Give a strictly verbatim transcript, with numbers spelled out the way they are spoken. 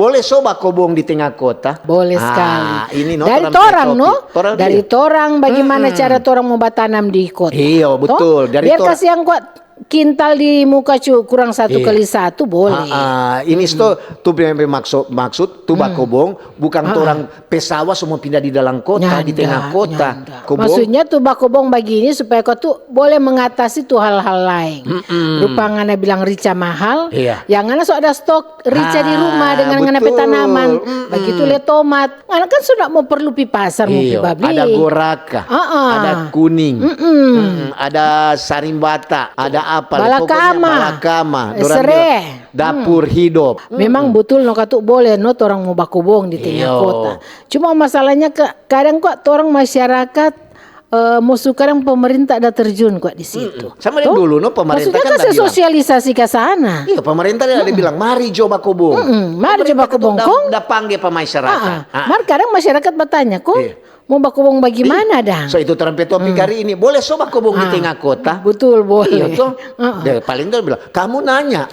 Boleh so bakobong di tenga kota? Boleh Ah, sekali. Ini no, Dari torang torang, pe no? topik. Torang Dari dia. torang bagaimana cara torang mo batanam di kota. Iya, Toh? betul. Dari Biar torang. Kasiang kwa kintal di muka cu kurang satu Iya. kali satu boleh. Ah, ah, ini sto tu pe maksud, maksud tu bakobong bukan torang pe sawa semua pindah di dalam kota, di Nyanda, tengah kota. Nyanda. Kobong. Maksudnya tu bakobong bagini supaya kau tu boleh mengatasi tu hal-hal lain. Rupa ngana bilang rica mahal, Iya. yang ngana so ada stok rica di rumah Ah, dengan ngana pe betul. tanaman. Mm-mm. Bagitu le tomat, ngana kan so ndak mo perlu pi pasar mo pi Iyo, babli. Ada goraka, Ah, ah. Ada kuning, mm-mm, ada sarimbata, ada apa? Balakama. Pokoknya balakama, Eh, dorang sereh. bilang, dapur hidup. Memang betul no katu boleh no torang mo bakobong di tengah Iyo. kota. Cuma masalahnya ke, kadang kok torang masyarakat eh, mo suka dang pemerintah ada terjun kok di situ. Sama deng dulu, no, pemerintah Maksudnya kan kan ada bilang. Sosialisasi ke sana. Iya, pemerintah ada bilang, "Mari jo bakobong." Mm-mm, mari jo Pemerintah bakobong, da- kong. Da pangge pa masyarakat. Ah, ah. Ah. Mar kadang masyarakat bertanya, kong Iya. mau bakobong bagaimana Iya. dang? So itu torang pe topik hari ini. Boleh so bakobong di Ah, tengah kota? Betul, boleh. Iya, toh? Ah, ah. Ya, paling dia bilang, "Kamu nanya."